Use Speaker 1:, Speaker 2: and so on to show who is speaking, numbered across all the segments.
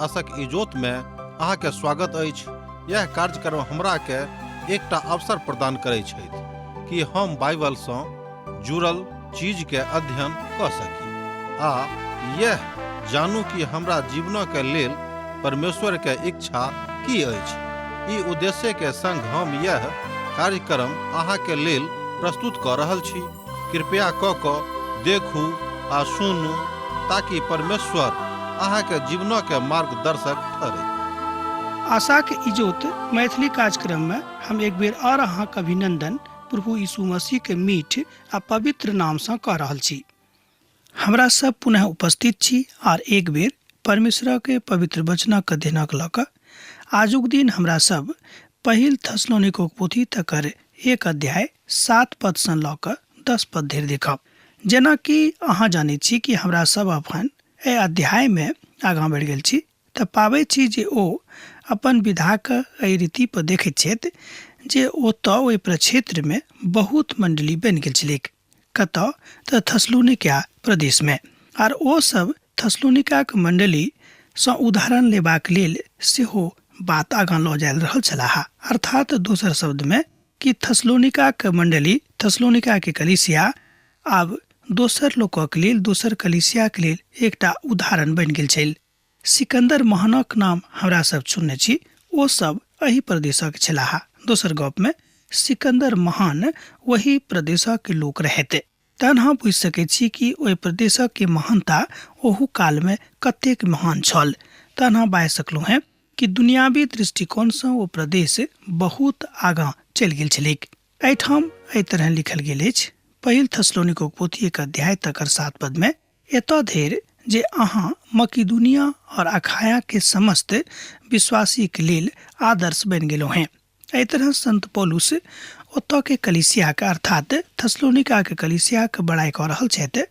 Speaker 1: आशक इजोत में अहाँ के स्वागत अछि। यह कार्यक्रम हमरा के एकटा अवसर प्रदान करै छथि कि हम बाइबल सँ जुड़ल चीज के अध्ययन कऽ सकी आ यह जानू कि हमरा जीवन के लेल परमेश्वर के इच्छा की अछि। ई उद्देश्य के संग हम यह कार्यक्रम अहाँ के लेल प्रस्तुत कऽ रहल छी। कृपया कऽ कऽ देखू आ सुनू ताकि परमेश्वर अहाँके जीवनके मार्गदर्शक ठहरै।
Speaker 2: आशाक इजोत मैथिली कार्यक्रम में हम एक बेर और अहाँक अभिनंदन प्रभु यीशु मसीह के मीठ आ पवित्र नाम से कऽ रहल छी। हमरा सब पुनः उपस्थित छी आर एक बेर परमेश्वर के पवित्र वचनक अध्ययनक लऽ कऽ। आजुक दिन हमरा सब पहिल थसलोनिकोक पोथी तकर 1 अध्याय 7 पद सँ लऽ कऽ 10 पद धरि देखब। जेनाकि अहाँ जानैत छी कि हमरा सब अपन एहि अध्याय में आगाँ बढ़ि गेल छी तऽ पाबै छी जे ओ अपन विधाक एहि रीति पर देखैत छथि जे ओतऽ ओहि प्रक्षेत्र में बहुत मंडली बनि गेल छलैक। कतऽ? तऽ थसलोनिका प्रदेश में। आर ओ सब थसलोनिकाक मंडली सँ उदाहरण लेबाक लेल सेहो बात आगाँ लऽ जायल रहल छलाह। अर्थात दोसर शब्द में कि थसलोनिकाक मंडली, थसलोनिका के कलीसिया आब दोसर लोकक लेल, दोसर कलीसियाक लेल एकटा उदाहरण बनि गेल छल। सिकंदर महानक नाम हमरा सब सुनने छी, ओ सब एहि प्रदेशक छलाह। दोसर गप में सिकंदर महान ओहि प्रदेशक लोक रहैत। तहन अहाँ बुझि सकैत छी कि ओहि प्रदेशक के महानता ओहू काल में कतेक महान छल। तहन अहाँ बाजि सकलहुँ हेँ कि दुनियावी दृष्टिकोण सँ ओ प्रदेश बहुत आगाँ चलि गेल छलैक। एहिठाम एहि तरह लिखल गेल अछि, पहिल थसलोनिकोक पोथी 1 अध्याय तकर 7 पद में, एतऽ धरि जे अहाँ मकिदुनिया और अखाया के समस्त विश्वासी के लेल आदर्श बनि गेलहुँ हेँ। एहि तरह संत पौलुस ओतऽ के कलीसियाक अर्थात थसलोनिका के कलीसियाक बड़ाई कऽ रहल छथि।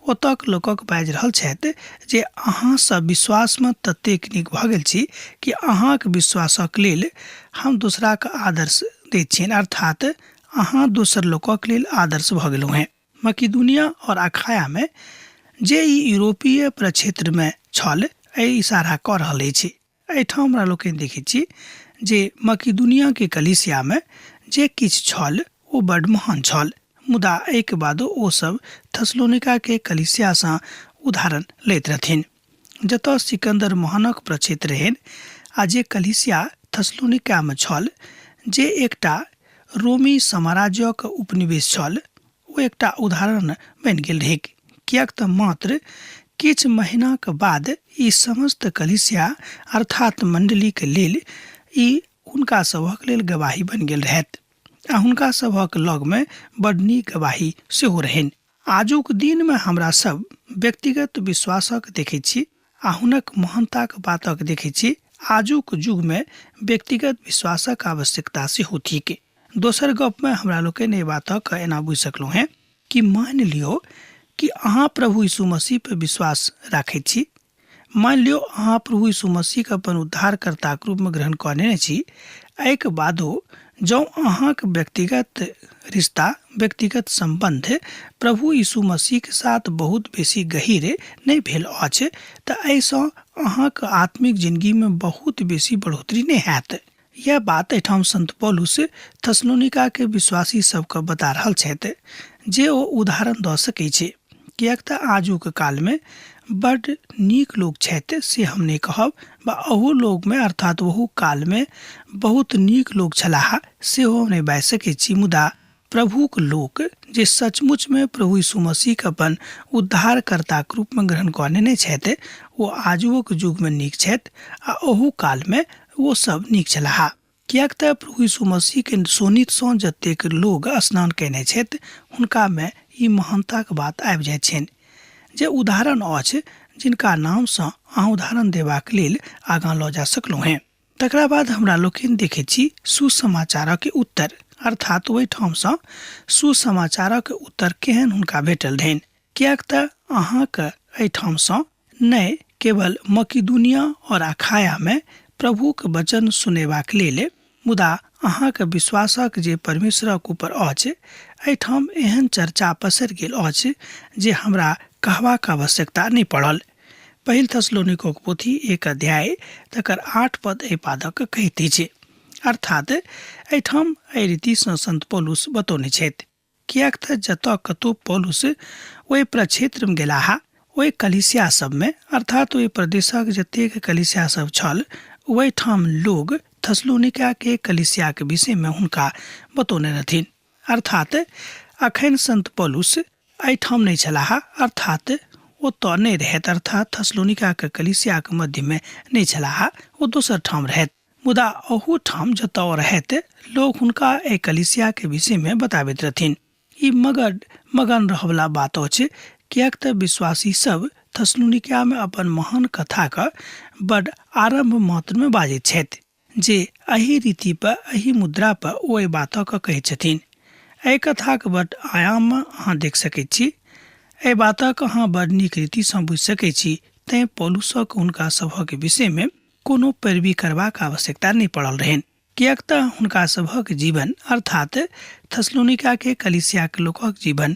Speaker 2: ओतऽ के लोकक बाजि रहल छथि जे अहाँ सब विश्वासमे ततेक नीक भऽ गेल छी कि अहाँक विश्वासक लेल हम दोसराक आदर्श दैत छियनि, अर्थात अहाँ दोसर लोकक लेल आदर्श भऽ गेलहुँ हेँ। मकिदुनिया और अखाया में जे ई यूरोपीय प्रक्षेत्र में छल एहि इशारा कऽ रहल अछि। एहिठाम हमरा लोकनि देखैत छी जे मकिदुनिया के कलीसिया में जे किछु छल ओ बड महान छल, मुदा एहिके बादो ओ सब थसलोनिका के कलीसिया सँ उदाहरण लैत रहथिन, जतऽ सिकंदर महानक प्रक्षेत्र रहनि आ जे कलीसिया थसलोनिका में छल जे एकटा रोमी साम्राज्यक उपनिवेश छल, ओ एकटा उदाहरण बनि गेल रहैक, किएक तऽ मात्र किछु महीनाक बाद ई समस्त कलीसिया अर्थात मंडलीक लेल ई हुनका सभक लेल गवाही बनि गेल रहैत आ हुनका सभक लगमे बड नीक गवाही सेहो रहनि। आजुक दिनमे हमरा सब व्यक्तिगत विश्वासक देखैत छी आ हुनक महानताक बातक देखैत छी। आजुक युगमे व्यक्तिगत विश्वासक आवश्यकता सेहो थिक। दोसर गपमे हमरा लोकनि एहि बातक एना बुझि सकलहुँ हेँ कि मानि लियौ कि अहाँ प्रभु यीशु मसीह पर विश्वास राखैत छी, मानि लियौ अहाँ प्रभु यीशु मसीहके अपन उद्धारकर्ताक रूपमे ग्रहण कऽ नेने छी, एहिके बादो जँ अहाँके व्यक्तिगत रिश्ता, व्यक्तिगत सम्बन्ध प्रभु यीशु मसीहके साथ बहुत बेसी गहीर नहि भेल अछि तऽ एहिसँ अहाँके आत्मिक जिनगीमे बहुत बेसी बढ़ोतरी नहि हैत। यह बात एहिठाम संत पौलुस थसलोनिका के विश्वासी सबके बता रहल छथि जे ओ उदाहरण दऽ सकै छै, किएक तऽ आजुक कालमे बड नीक लोक छथि से हम नहि कहब, बा अहू लोकमे अर्थात ओहू कालमे बहुत नीक लोक छलाह सेहो हम नहि बाजि सकै छी, मुदा प्रभुक लोक जे सचमुचमे प्रभु यीशु मसीहके अपन उद्धारकर्ताक रूपमे ग्रहण कऽ नेने छथि ओ आजुओक युगमे नीक छथि आ ओहू कालमे ओ सब नीक छलाह, किएक तऽ प्रभु यीशु मसीहके शोणितसँ जतेक लोग स्नान कयने छथि हुनकामे ई महानताक बात आबि जाइत छनि जे उदाहरण अछि जिनका नामसँ अहाँ उदाहरण देबाक लेल आगाँ लऽ जा सकलहुँ हेँ। तकरा बाद हमरा लोकनि देखैत छी सुसमाचारक उत्तर, अर्थात ओहिठामसँ सुसमाचारक उत्तर केहन हुनका भेटल रहनि, किएक तऽ अहाँक एहिठामसँ नहि केवल मकिदुनिया और अखायामे प्रभुक वचन सुनेबाक लेल, मुदा अहाँक विश्वासक जे परमेश्वरक ऊपर अछि, एहिठाम एहन चर्चा पसरि गेल अछि जे हमरा कहबाक आवश्यकता नहि पड़ल। पहिल थसलोनिकोक पोथी एक अध्याय तकर 8 पद एहि पादक कहैत अछि। अर्थात एहिठाम एहि रीतिसँ संत पौलुस बतौने छथि, किएक तऽ जतऽ कतौ पौलुस ओहि प्रक्षेत्रमे गेलाह ओहि कलिसिया सबमे, अर्थात ओहि प्रदेशक जतेक कलिसिया सब छल ओहिठाम लोग थसलोनिका के कलिसियाके विषयमे हुनका बतौने रहथिन। अर्थात अखन संत पौलुस एहिठाम नहि छलाह, अर्थात ओतऽ नहि रहैत, अर्थात थसलोनिकाके कलिसियाके मध्यमे नहि छलाह, ओ दोसर ठाम रहैत। मुदा ओहू ठाम जतऽ ओ रहैत लोक हुनका एहि कलिसियाके विषयमे बताबैत रहथिन। ई मगर मगन रहऽवला बात अछि, किएक तऽ विश्वासी सब थसलोनिकामे अपन महान कथाके बड आरम्भ मात्रमे बाजैत छथि जे एहि रीति पर एहि मुद्रा पर ओ एहि बातक कहैत छथिन। एहि कथाक बड आयाममे अहाँ देख सकैत छी। एहि बातक अहाँ बड नीक रीतिसँ बुझि सकैत छी। तेँ पौलुसक हुनका सभक विषयमे कोनो पैरवी करबाक आवश्यकता नहि पड़ल रहनि, किएक तँ हुनका सभक जीवन, अर्थात थसलोनिकाके कलीसियाक लोकक जीवन,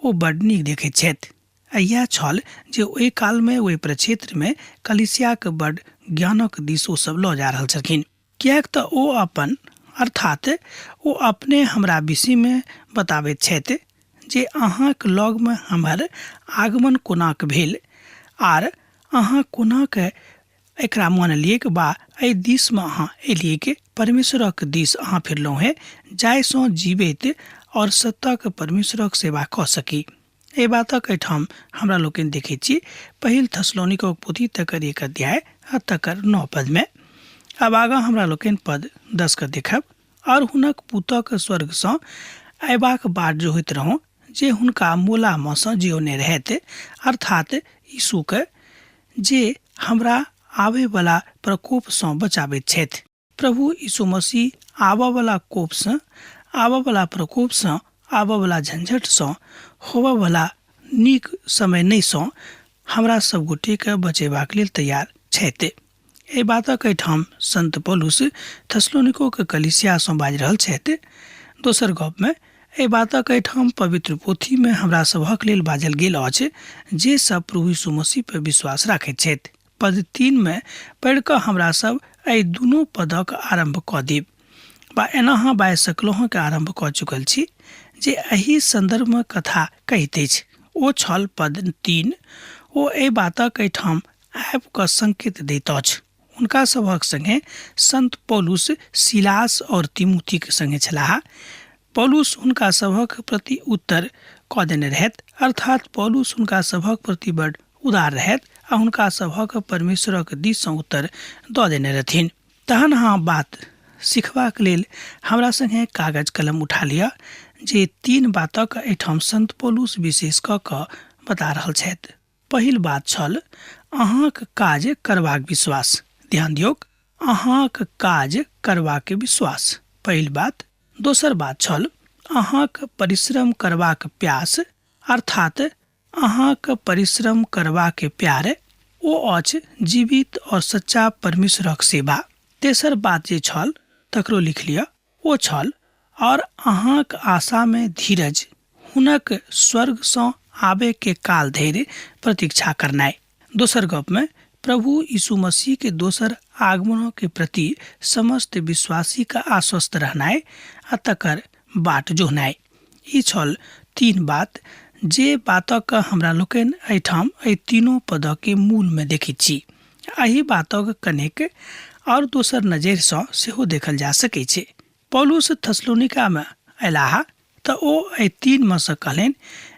Speaker 2: ओ बड नीक देखैत छथि। आ इएह छल जे ओहि कालमे ओहि प्रक्षेत्रमे कलीसियाक बड ज्ञानक दिस ओ सब लऽ जा रहल छलखिन। किएक तँ ओ अपन, अर्थात ओ अपने हमरा विषयमे बताबैत छथि जे अहाँक लगमे हमर आगमन कोनाक भेल आर अहाँ कोनाक एकरा मानलियैक बा एहि दिसमे अहाँ एलियैक, परमेश्वरक दिस अहाँ फिरलहुँ हेँ, जाहिसँ जीबैत और सत्यक परमेश्वरक सेवा कऽ सकी। एहि बातक एहिठाम हमरा लोकनि देखैत छी पहिल थसलोनिकोक पोथी तकर 1 अध्याय आ तकर 9 पदमे। आब आगाँ हमरा लोकनि पद 10 के देखब। और हुनक पुतक स्वर्गसँ अयबाक बाट जोहैत रहौं, जे हुनका मोलामे सँ जिऔने रहैत, अर्थात यीशुके, जे हमरा आबयवला प्रकोपसँ बचाबैत छथि। प्रभु यीशु मसीह आबयवला कोपसँ, आबयवला प्रकोपसँ, आबयवला झंझटसँ, होबयवला नीक समय नहिसँ हमरा सब गोटेके बचेबाक लेल तैयार छथि। एहि बातक एहिठाम संत पौलुस थसलोनिकोके कलीसियासँ बाजि रहल छथि। दोसर गपमे एहि बातक एहिठाम पवित्र पोथीमे हमरा सभक लेल बाजल गेल अछि जे सब प्रभु यीशु मसीह पर विश्वास राखैत छथि। पद 3 मे पढ़ि कऽ हमरा सब एहि दुनू पदक आरम्भ कऽ देब बा एना अहाँ बाजि सकलहुँ के आरम्भ कऽ चुकल छी जे एहि सन्दर्भमे कथा कहैत अछि। ओ छल पद 3। ओ एहि बातक एहिठाम आबि कऽ संकेत दैत अछि। हुनका सभक संगे संत पौलुस सिलास और तिमुथीक संगे छलाह। पौलुस हुनका सभक प्रति उत्तर कऽ देने रहथि, अर्थात पौलुस हुनका सभक प्रति बड़ उदार रहथि आ हुनका सभक परमेश्वरक दिससँ उत्तर दऽ देने रहथिन। तहन अहाँ बात सिखबाक लेल हमरा संगे कागज कलम उठा लिअ जे 3 बातक एहिठाम संत पौलुस विशेष कऽ कऽ बता रहल छथि। पहिल बात छल अहाँक काज करबाक विश्वास। ध्यान दियौक, अहाँक काज करबाक विश्वास पहिल बात। दोसर बात छल अहाँक परिश्रम करबाक प्यास, अर्थात अहाँक परिश्रम करबाक प्यार, ओ अछि जीवित और सच्चा परमेश्वरक सेवा। तेसर बात जे छल तकरो लिख लिअ, ओ छल और अहाँक आशामे धीरज, हुनक स्वर्गसँ आबे के काल धरि प्रतीक्षा करनाइ। दोसर गपमे प्रभु यीशु मसीह के दोसर आगमनों के प्रति समस्त विश्वासी का आश्वस्त रहनाइ आ तकर बाट जोहनाइ। ई छल 3 बात जे बातक हमरा लोकनि एहिठाम एहि तीनों पदक मूलमे देखैत छी। एहि बातक कनेक आओर दोसर नजरिसँ सेहो देखल जा सकै छै। पौलुस थसलोनिकामे अयलाह तऽ ओ एहि 3 मे सँ कहलनि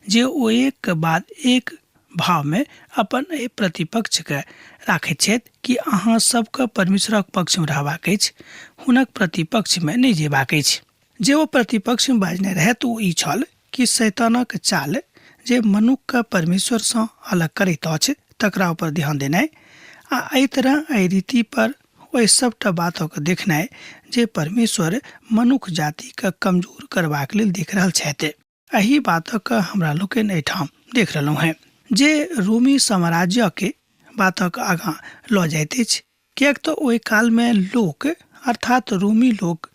Speaker 2: जे ओ एक के बाद एक भावमे अपन एहि प्रतिपक्षके राखैत छथि कि अहाँ सबके परमेश्वरक पक्षमे रहबाक अछि, हुनक प्रतिपक्षमे नहि जेबाक अछि। जे ओ प्रतिपक्षमे बाजने रहथि ओ ई छल कि शैतानक चाल जे मनुक्खके परमेश्वरसँ अलग करैत अछि तकरा ऊपर ध्यान देनाइ आ एहि तरह एहि रीति पर ओहि सबटा बातक देखनाइ जे परमेश्वर मनुख जातिके कमजोर करबाक लेल देख रहल छथि। एहि बातक हमरा लोकनि एहिठाम देख रहलहुँ हेँ जे रोमी साम्राज्यके बातक आगाँ लऽ जाइत अछि, किएक तऽ ओहि कालमे लोक अर्थात रोमी लोक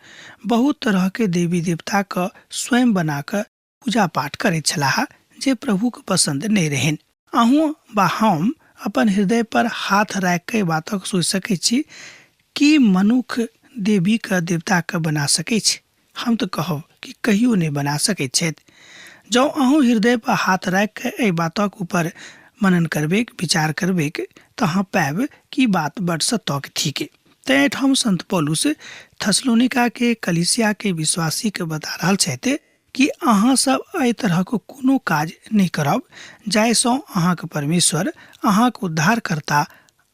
Speaker 2: बहुत तरहके देवी देवताके स्वयं बना कऽ पूजा पाठ करैत छलाह जे प्रभुके पसन्द नहि रहनि। अहूँ वा हम अपन हृदय पर हाथ राखि कऽ एहि बातक सोचि सकैत छी कि मनुख देवीके देवताके बना सकैछ? हम तऽ कहब कि कहियो नहि बना सकैत छथि। जँ अहूँ हृदय पर हाथ राखि कऽ एहि बातक ऊपर मनन करबैक, विचार करबैक, तऽ अहाँ पायब कि ई बात बड्ड सत्यक थिक। तेँ एहिठाम संत पौलुस थेसलोनिकाके कलीसियाके विश्वासीके बता रहल छथि कि अहाँ सब एहि तरहक कोनो काज नहि करब जाहिसँ अहाँक परमेश्वर, अहाँक उद्धारकर्ता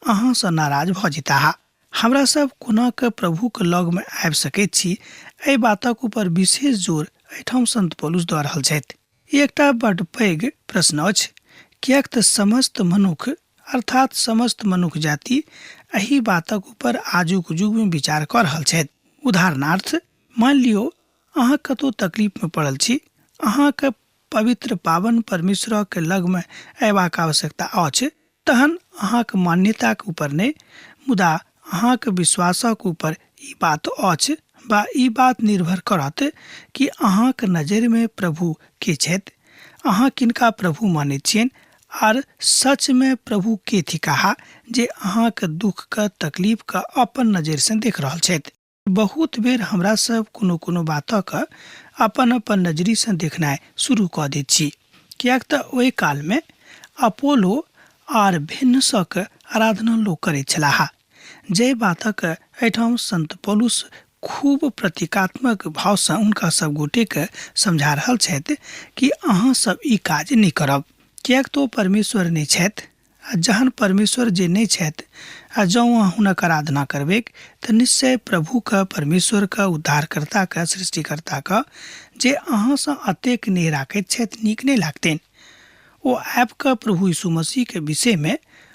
Speaker 2: अहाँसँ नाराज भऽ जेताह। हमरा सब कोना कऽ प्रभुक लगमे आबि सकैत छी, एहि बातक ऊपर विशेष जोर एहिठाम संत पौलुस दऽ रहल छथि। ई एकटा बड्ड पैघ प्रश्न अछि, किएक तऽ समस्त मनुख अर्थात समस्त मनुख जाति एहि बातक ऊपर आजुक युगमे विचार कऽ रहल छथि। उदाहरणार्थ मानि लियौ अहाँ कतौ तकलीफमे पड़ल छी, अहाँके पवित्र पावन परमेश्वरक लगमे अयबाक आवश्यकता अछि, तहन अहाँक मान्यताक ऊपर नहि, मुदा अहाँक विश्वासक ऊपर ई बात अछि वा ई बात निर्भर करत कि अहाँक नजरिमे प्रभु के छथि, अहाँ किनका प्रभु मानैत छियनि आर सचमे प्रभु के थिकाह जे अहाँक दुःखके तकलीफके अपन नजरिसँ देख रहल छथि। बहुत बेर हमरा सब कोनो कोनो बातक अपन अपन नजरिसँ देखनाइ शुरू कऽ दैत छी, किएक तऽ ओहि कालमे अपोलो आर भिन्नसक आराधना लोक करैत छलाह, जाहि बातक एहिठाम संत पौलुस खूब प्रतीकात्मक भावसँ हुनका सब गोटेके समझा रहल छथि कि अहाँ सब ई काज नहि करब, किएक तऽ ओ परमेश्वर नहि छथि। आ जहन परमेश्वर जे नहि छथि आ जँ अहाँ हुनक आराधना करबैक तऽ निश्चय प्रभुके, परमेश्वरके, उद्धारकर्ताके, सृष्टिकर्ताके जे अहाँसँ अतेक नेह राखैत छथि नीक नहि लागतनि। ओ आबि कऽ प्रभु यीशु मसीहके विषयमे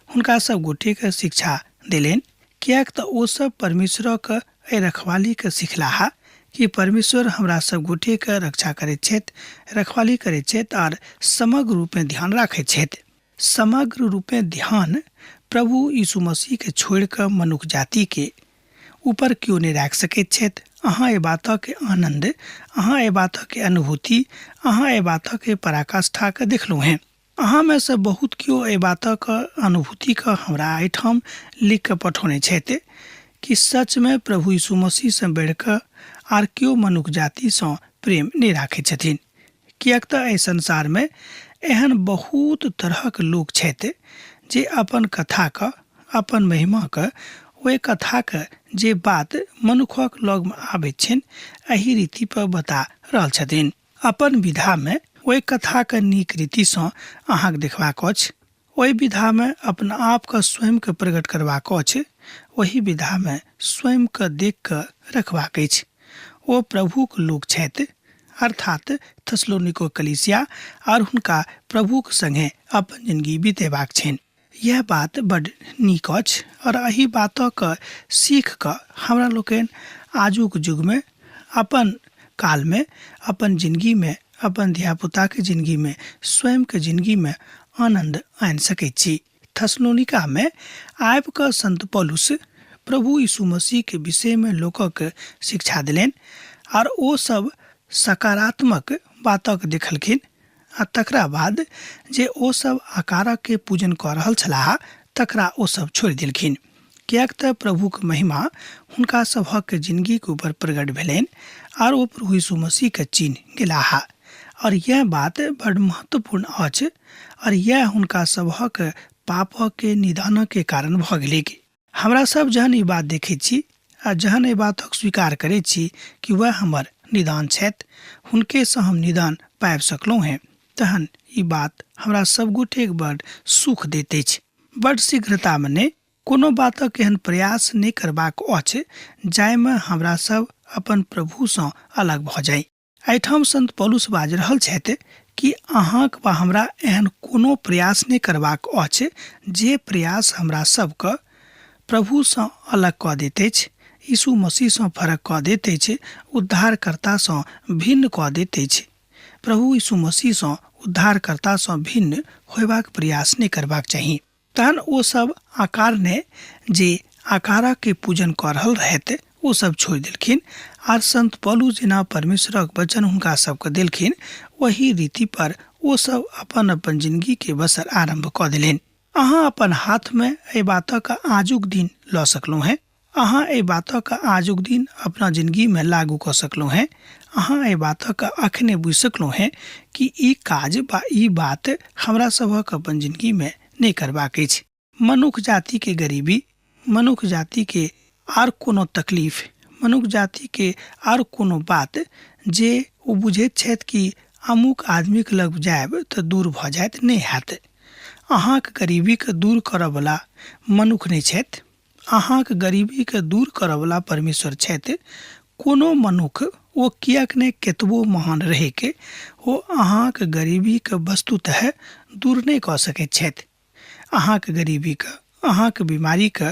Speaker 2: हुनका सब गोटेके शिक्षा देलनि, किएक तऽ ओ सब परमेश्वरक एहि रखवालीके सिखलाह कि परमेश्वर हमरा सब गोटेके रक्षा करैत छथि, रखवाली करैत छथि आर समग्र रूपेँ ध्यान राखैत छथि। समग्र रूपेँ ध्यान प्रभु यीशु मसीहके छोड़ि कऽ मनुख जातिके ऊपर केओ नहि राखि सकैत छथि। अहाँ एहि बातक आनन्द, अहाँ एहि बातक अनुभूति, अहाँ एहि बातक पराकाष्ठाके देखलहुँ हेँ। अहाँमे सँ बहुत केओ एहि बातक अनुभूतिके हमरा एहिठाम लिख कऽ पठौने छथि कि सचमे प्रभु यीशु मसीहसँ बढ़ि कऽ आर केओ मनुख जातिसँ प्रेम नहि राखैत छथिन। किएक तऽ एहि संसारमे एहन बहुत तरहक लोक छथि जे अपन कथाके, अपन महिमाके, ओहि कथाके जे बात मनुखक लगमे आबैत छनि एहि रीतिपर बता रहल छथिन। अपन विधामे ओहि कथाके नीक रीतिसँ अहाँके देखबाक अछि, ओहि विधामे अपना आपके स्वयंके प्रकट करबाक अछि, ओहि विधामे स्वयंके देख कऽ रखबाक अछि। ओ प्रभुक लोक छथि, अर्थात थेसलोनिको कलीसिया, आर हुनका प्रभुक संगे अपन जिनगी बितेबाक छनि। यैह बात बड्ड नीक अछि और एहि बातक सीख कऽ हमरा लोकनि आजुक युगमे अपन कालमे अपन जिनगीमे अपन धियापुताके जिनगीमे स्वयंके जिनगीमे आनन्द आनि सकैत छी। थेसलोनिकामे आबि कऽ संत पौलुस प्रभु यीशु मसीहके विषयमे लोकक शिक्षा देलनि आर ओ सब सकारात्मक बातक देखलखिन आ तकरा बाद जे ओ सब आकारक के पूजन कऽ रहल छलाह तकरा ओ सब छोड़ि देलखिन, किएक तऽ प्रभुक महिमा हुनका सभक जिनगीक ऊपर प्रगट भेलनि आर ओ प्रभु यीशु मसीह के चिन्ह गेलाह। और यैह बात बड महत्वपूर्ण अछि और यैह हुनका सभक पापक के निदानक के कारण भऽ गेलैक। हमरा सब जहन ई बात देखैत छी आ जहन एहि बातक स्वीकार करैत छी कि वएह हमर निदान छथि, हुनकेसँ हम निदान पाबि सकलहुँ हेँ, तहन ई बात हमरा सब गोटेक बड सुख दैत अछि। बड शीघ्रतामे नहि, कोनो बातक एहन प्रयास नहि करबाक अछि जाहिमे हमरा सब अपन प्रभुसँ अलग भऽ जाइ। एहिठाम संत पौलुस बाजि रहल छथि कि अहाँक वा हमरा एहन कोनो प्रयास नहि करबाक अछि जे प्रयास हमरा सबके प्रभुसँ अलग कऽ दैत अछि, यीशु मसीहसँ फरक कऽ दैत अछि, उद्धारकर्तासँ भिन्न कऽ दैत अछि। प्रभु यीशु मसीहसँ उद्धारकर्तासँ भिन्न होयबाक प्रयास नहि करबाक चाही। तहन ओ सब आकारने जे आकाराके पूजन कऽ रहल रहथि ओ सब छोड़ि देलखिन आर संत पौलुस जेना परमेश्वरक वचन हुनका सबके देलखिन ओही रीति पर ओ सब अपन अपन जिनगीके बसर आरम्भ कऽ देलनि। अहाँ अपन हाथमे एहि बातक आजुक दिन लऽ सकलहुँ हेँ। अहाँ एहि बातक आजुक दिन अपना जिनगीमे लागू कऽ सकलहुँ हेँ। अहाँ एहि बातक अखने बुझि सकलहुँ हेँ कि ई काज वा ई बात हमरा सभक अपन जिनगीमे नहि करबाक अछि। मनुख जातिके गरीबी, मनुख जातिके आर कोनो तकलीफ, मनुख जातिके आर कोनो बात जे ओ बुझैत छथि कि अमुक आदमीके लग जायब तऽ दूर भऽ जायत, नहि हैत। अहाँक गरीबीके दूर करऽवला मनुख नहि छथि। अहाँक गरीबीके दूर करऽवला परमेश्वर छथि। कोनो मनुख ओ किएक नहि केतबो महान रहैक, ओ अहाँक गरीबीके वस्तुतः दूर नहि कऽ सकैत छथि। अहाँक गरीबीके, अहाँक बीमारीके,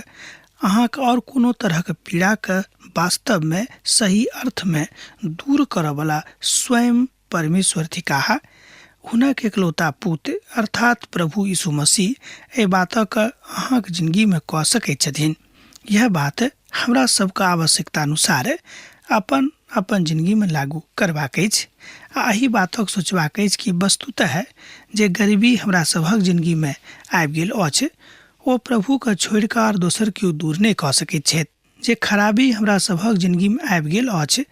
Speaker 2: अहाँक आओर कोनो तरहक पीड़ाके वास्तवमे सही अर्थमे दूर करऽवला स्वयं परमेश्वर थिकाह। हुनक एकलौता पुत अर्थात प्रभु यीशु मसीह एहि बातक अहाँक जिनगीमे कऽ सकैत छथिन। यह बात हमरा सबके आवश्यकता अनुसार अपन अपन जिनगीमे लागू करबाक अछि आ एहि बातक सोचबाक अछि कि वस्तुतः जे गरीबी हमरा सभक जिनगीमे आबि गेल अछि ओ प्रभुके छोड़ि कऽ आर दोसर केओ दूर नहि कऽ सकैत छथि। जे खराबी हमरा सभक जिनगीमे आबि गेल अछि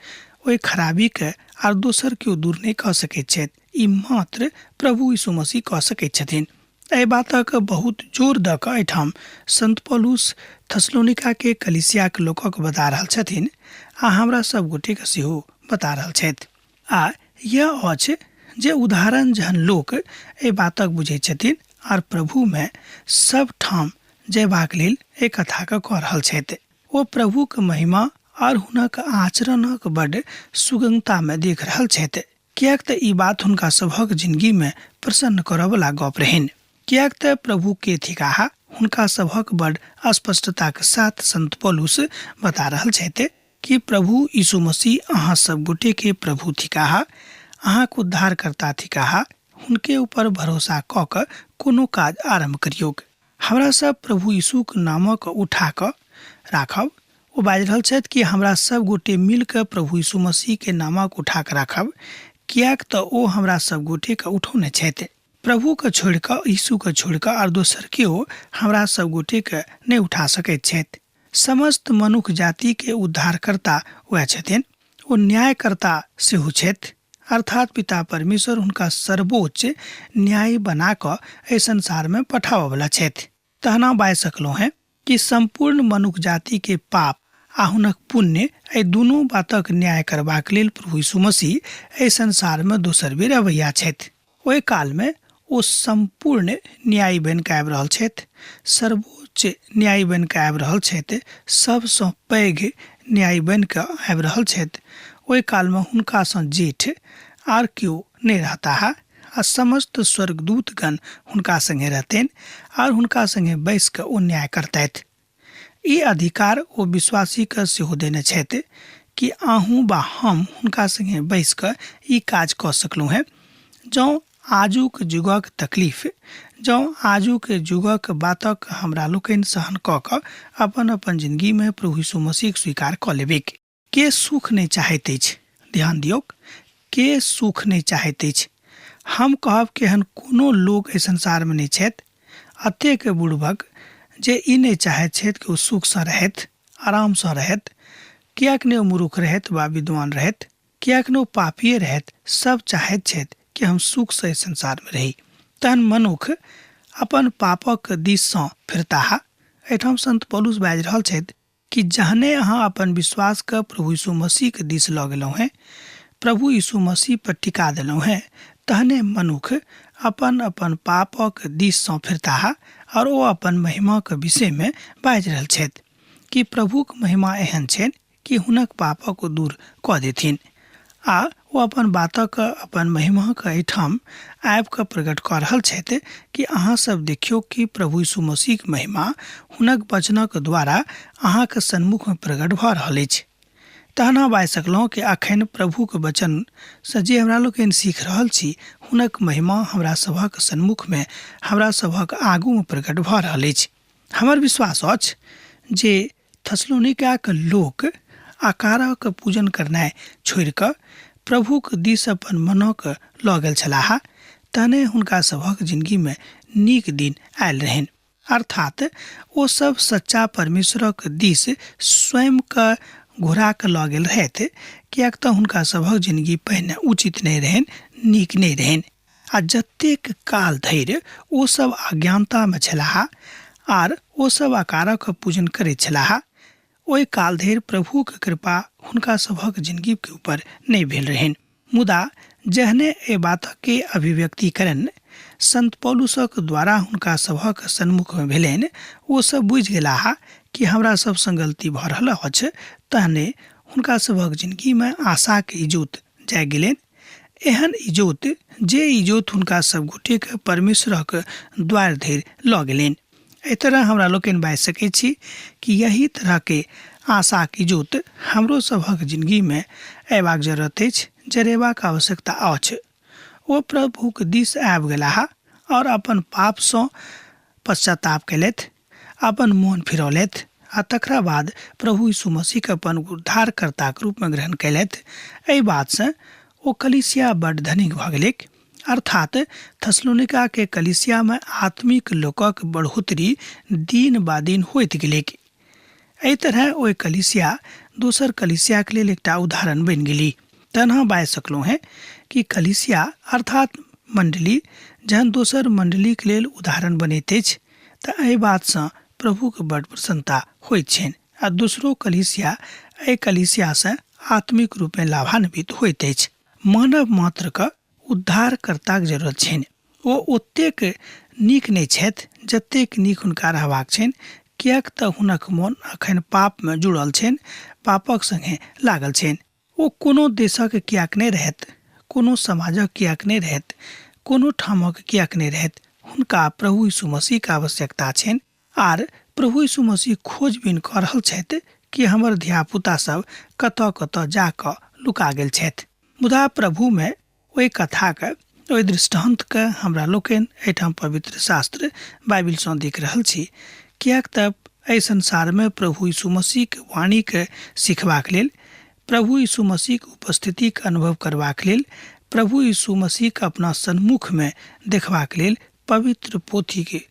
Speaker 2: ओहि खराबीके आर दोसर केओ दूर नहि कऽ सकैत छथि। ई मात्र प्रभु यीशु मसीह कऽ सकैत छथिन। एहि बातक बहुत जोर दऽ कऽ एहिठाम संत पौलुस थेसलोनिकाके कलीसियाक लोकक बता रहल छथिन आ हमरा सब गोटेके सेहो बता रहल छथि। आ यह अछि जे उदाहरण जहन लोक एहि बातक बुझैत छथिन आर प्रभुमे सब ठाम जयबाक लेल एहि कथाके कऽ रहल छथि। ओ प्रभुक महिमा आर हुनक आचरणक बड्ड सुगमतामे देख रहल छथि। किएक तऽ ई बात हुनका सभक जिनगीमे प्रसन्न करऽवला गप रहनि। किएक तऽ प्रभु के थिकाह, हुनका सभक बड़ स्पष्टताक साथ संत पौलुस बता रहल छथि कि प्रभु यीशु मसीह अहाँ सब गोटे के प्रभु थिकाह, अहाँक उद्धारकर्ता थिकाह, हुनके ऊपर भरोसा कऽ कऽ कोनो काज आरम्भ करियौक। हमरा सब प्रभु यीशुक नामक उठा कऽ राखब। ओ बाजि रहल छथि कि हमरा सब गोटे मिल कऽ प्रभु यीशु मसीह के नामक उठा कऽ राखब, किएक तऽ ओ हमरा सब गोटे के उठौने छथि। प्रभु के छोड़ि कऽ, यीशु के छोड़ि कऽ आर दोसर केओ हमरा सब गोटे के नहि उठा सकैत छथि। समस्त मनुख जाति के उद्धारकर्ता वएह छथिन। ओ न्यायकर्ता सेहो छथि, अर्थात पिता परमेश्वर हुनका सर्वोच्च न्यायी बना कऽ एहि संसारमे पठाबऽवला छथि। तहना बाजि सकलहुँ हेँ कि सम्पूर्ण मनुख जातिके पाप आ हुनक पुण्य एहि दुनू बातक न्याय करबाक लेल प्रभु यीशु मसीह एहि संसारमे दोसर बेर अबैया छथि। ओहि कालमे ओ सम्पूर्ण न्यायी बनि कऽ आबि रहल छथि, सर्वोच्च न्यायी बनि कऽ आबि रहल छथि, सभसँ पैघ न्यायी बनि कऽ आबि रहल छथि। ओहि कालमे हुनकासँ जेठ आर केओ नहि रहताह आ समस्त स्वर्गदूतगण हुनका सङ्गे रहतनि आर हुनका सङ्गे बैसि कऽ ओ न्याय करतथि। ई अधिकार ओ विश्वासीके सेहो देने छथि कि अहूँ वा हम हुनका सङ्गे बैसि कऽ ई काज कऽ सकलहुँ हेँ। जँ आजुक युगक तकलीफ, जँ आजुक युगक बातक हमरा लोकनि सहन कऽ कऽ अपन अपन जिनगीमे प्रभु यीशु मसीहक स्वीकार कऽ लेबैक। के सुख नहि चाहैत अछि? ध्यान दियौक, के सुख नहि चाहैत अछि? हम कहब कि एहन कोनो लोक एहि संसारमे नहि छथि, एतेक बुड़बक जे ई नहि चाहैत छथि कि ओ सुखसँ रहथि, आरामसँ रहथि। किएक नहि ओ मूर्ख रहथि वा विद्वान रहथि, किएक नहि ओ पापिए रहथि, सब चाहैत छथि कि हम सुखसँ एहि संसारमे रही। तहन मनुख अपन पापक दिससँ फिरताह। एहिठाम संत पौलुस बाजि रहल छथि कि जहने अहाँ अपन विश्वासके प्रभु यीशु मसीहके दिस लऽ गेलहुँ हेँ, प्रभु यीशु मसीह पर टिका देलहुँ हेँ, तहने मनुख अपन अपन पापक दिससँ फिरताह आओर ओ अपन महिमाक विषयमे बाजि रहल छथि कि प्रभुक महिमा एहन छनि कि हुनक पापक ओ दूर कऽ देथिन आ ओ अपन बातक अपन महिमाक एहिठाम आबि कऽ प्रकट कऽ रहल छथि कि अहाँ सब देखियौ कि प्रभु यीशु मसीहक महिमा हुनक वचनक द्वारा अहाँक सन्मुखमे प्रकट भऽ रहल अछि। तहन अहाँ बाजि सकलहुँ कि अखन प्रभुक वचनसँ जे हमरा लोकनि सीख रहल छी हुनक महिमा हमरा सभक सन्मुखमे हमरा सभक आगूमे प्रकट भऽ रहल अछि। हमर विश्वास अछि जे थेसलोनिकाक लोक आकारक पूजन करनाइ छोड़ि कऽ प्रभुक दिस अपन मनक लऽ गेल छलाह, तहने हुनका सभक जिनगीमे नीक दिन आयल रहनि। अर्थात ओ सब सच्चा परमेश्वरक दिस स्वयं के घुरा कऽ लऽ गेल रहथि, किएक तऽ हुनका सभक जिनगी पहिने उचित नहि रहनि, नीक नहि रहनि। आ जतेक काल धरि ओ सब अज्ञानतामे छलाह आर ओ सब आकारक पूजन करैत छलाह, ओहि काल धरि प्रभुक कृपा हुनका सभक जिनगीके ऊपर नहि भेल रहनि। मुदा जहने एहि बातके अभिव्यक्तिकरण संत पौलुसक द्वारा हुनका सभक सन्मुखमे भेलनि, ओ सब बुझि गेलाह कि हमरा सब संग गलती भऽ रहल अछि, तहने हुनका सभक जिनगीमे आशाके इजोत जागि गेलनि। एहन इजोत जे इजोत हुनका सब गोटेके परमेश्वरक द्वार धरि लऽ गेलनि। एहि तरह हमरा लोकनि बाजि सकै छी कि यही तरहके आशाक इजोत हमरो सभक जिनगीमे अयबाक जरूरत अछि, जरेबाक आवश्यकता अछि। ओ प्रभुक दिस आबि गेलाह आओर अपन पापसँ पश्चाताप कयलथि, अपन मोन फिरौलथि आ तकरा बाद प्रभु यीशु मसीहके अपन उद्धारकर्ताक रूपमे ग्रहण कयलथि। एहि बातसँ ओ कलीसिया बड्ड धनिक भऽ गेलैक। अर्थात थसलोनिका के कलिसिया में आत्मिक लोकक बढ़ोतरी दिन बा दिन होइत गेलैक। एहि तरह ओहि कलिसिया दोसर कलिसियाके लेल एकटा उदाहरण बनि गेली। तहन हम बाजि सकलहुँ हेँ कि कलिसिया अर्थात मण्डली जहन दोसर मण्डलीके लेल उदाहरण बनैत अछि तऽ एहि बातसँ प्रभुके बड्ड प्रसन्नता होइत छनि आ दोसरो कलिसिया एहि कलिसियासँ आत्मिक रूपेँ लाभान्वित होइत अछि। मानव मात्रके उद्धारकर्ताक जरूरत छनि। ओ ओतेक नीक नहि छथि जतेक नीक हुनका रहबाक छनि, किएक तऽ हुनक मोन अखन पापमे जुड़ल छनि, पापक सङ्गे लागल छनि। ओ कोनो देशक किएक नहि रहथि, कोनो समाजक किएक नहि रहथि, कोनो ठामक किएक नहि रहथि, हुनका प्रभु यीशु मसीहके आवश्यकता छनि। आर प्रभु यीशु मसीह खोजबीन कऽ रहल छथि कि हमर धियापुता सब कतऽ कतऽ जा कऽ लुका गेल छथि। मुदा प्रभुमे ओहि कथाके, ओहि दृष्टान्तके हमरा लोकनि एहिठाम पवित्र शास्त्र बाइबिलसँ देख रहल छी। किएक तऽ एहि संसारमे प्रभु यीशु मसीहके वाणीके सिखबाक लेल, प्रभु यीशु मसीहके उपस्थितिके अनुभव करबाक लेल, प्रभु यीशु मसीहके अपना सन्मुखमे देखबाक लेल पवित्र पोथीके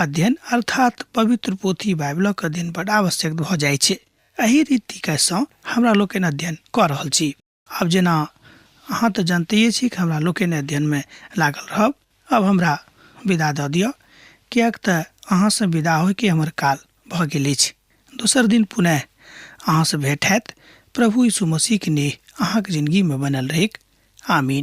Speaker 2: अध्ययन अर्थात पवित्र पोथी बाइबलक अध्ययन बड आवश्यक भऽ जाइ छै। एहि रीतिके सँ हमरा लोकनि अध्ययन कऽ रहल छी। आब जेना अहाँ तऽ जनतैए छी कि हमरा लोकनि अध्ययनमे लागल रहब। आब हमरा विदा दऽ दिअ, किएक तऽ अहाँसँ विदा होइके हमर काल भऽ गेल अछि। दोसर दिन पुनः अहाँसँ भेंट हैत। प्रभु यीशु मसीहके नेह अहाँके जिनगीमे बनल रहैक। आमीन।